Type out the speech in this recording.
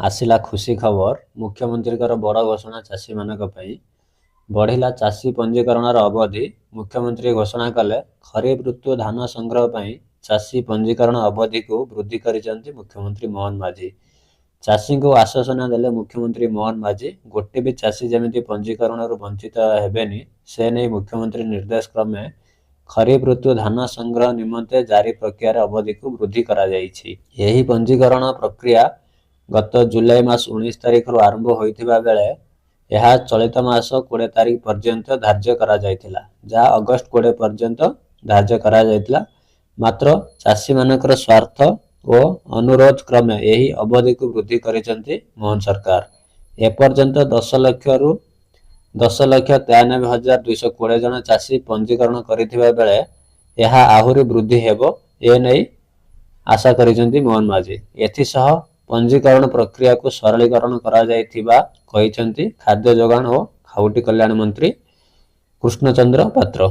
ଆସିଲା ଖୁସି ଖବର। ମୁଖ୍ୟମନ୍ତ୍ରୀଙ୍କର ବଡ଼ ଘୋଷଣା ଚାଷୀମାନଙ୍କ ପାଇଁ। ବଢ଼ିଲା ଚାଷୀ ପଞ୍ଜୀକରଣର ଅବଧି। ମୁଖ୍ୟମନ୍ତ୍ରୀ ଘୋଷଣା କଲେ, ଖରିଫ ଋତୁ ଧାନ ସଂଗ୍ରହ ପାଇଁ ଚାଷୀ ପଞ୍ଜୀକରଣ ଅବଧିକୁ ବୃଦ୍ଧି କରିଛନ୍ତି ମୁଖ୍ୟମନ୍ତ୍ରୀ ମୋହନ ମାଝୀ। ଚାଷୀଙ୍କୁ ଆଶ୍ୱାସନା ଦେଲେ ମୁଖ୍ୟମନ୍ତ୍ରୀ ମୋହନ ମାଝୀ। ଗୋଟେ ବି ଚାଷୀ ଯେମିତି ପଞ୍ଜୀକରଣରୁ ବଞ୍ଚିତ ହେବେନି, ସେ ନେଇ ମୁଖ୍ୟମନ୍ତ୍ରୀ ନିର୍ଦ୍ଦେଶ କ୍ରମେ ଖରିଫ ଋତୁ ଧାନ ସଂଗ୍ରହ ନିମନ୍ତେ ଜାରି ପ୍ରକ୍ରିୟାର ଅବଧିକୁ ବୃଦ୍ଧି କରାଯାଇଛି। ଏହି ପଞ୍ଜୀକରଣ ପ୍ରକ୍ରିୟା ଗତ ଜୁଲାଇ ମାସ 19 ତାରିଖରୁ ଆରମ୍ଭ ହୋଇଥିବା ବେଳେ ଏହା ଚଳିତ ମାସ 20 ତାରିଖ ପର୍ଯ୍ୟନ୍ତ ଧାର୍ଯ୍ୟ କରାଯାଇଥିଲା, ଯାହା ଅଗଷ୍ଟ 20 ପର୍ଯ୍ୟନ୍ତ ଧାର୍ଯ୍ୟ କରାଯାଇଥିଲା। ମାତ୍ର ଚାଷୀମାନଙ୍କର ସ୍ୱାର୍ଥ ଓ ଅନୁରୋଧ କ୍ରମେ ଏହି ଅବଧିକୁ ବୃଦ୍ଧି କରିଛନ୍ତି ମୋହନ ସରକାର। ଏପର୍ଯ୍ୟନ୍ତ 10,93,220 ଜଣ ଚାଷୀ ପଞ୍ଜୀକରଣ କରିଥିବା ବେଳେ ଏହା ଆହୁରି ବୃଦ୍ଧି ହେବ, ଏ ନେଇ ଆଶା କରିଛନ୍ତି ମୋହନ ମାଝୀ। ଏଥିସହ ପଞ୍ଜୀକରଣ ପ୍ରକ୍ରିୟାକୁ ସରଳୀକରଣ କରାଯାଇଥିବା କହିଛନ୍ତି ଖାଦ୍ୟ ଯୋଗାଣ ଓ ଖାଉଟି କଲ୍ୟାଣ ମନ୍ତ୍ରୀ କୃଷ୍ଣଚନ୍ଦ୍ର ପାତ୍ର।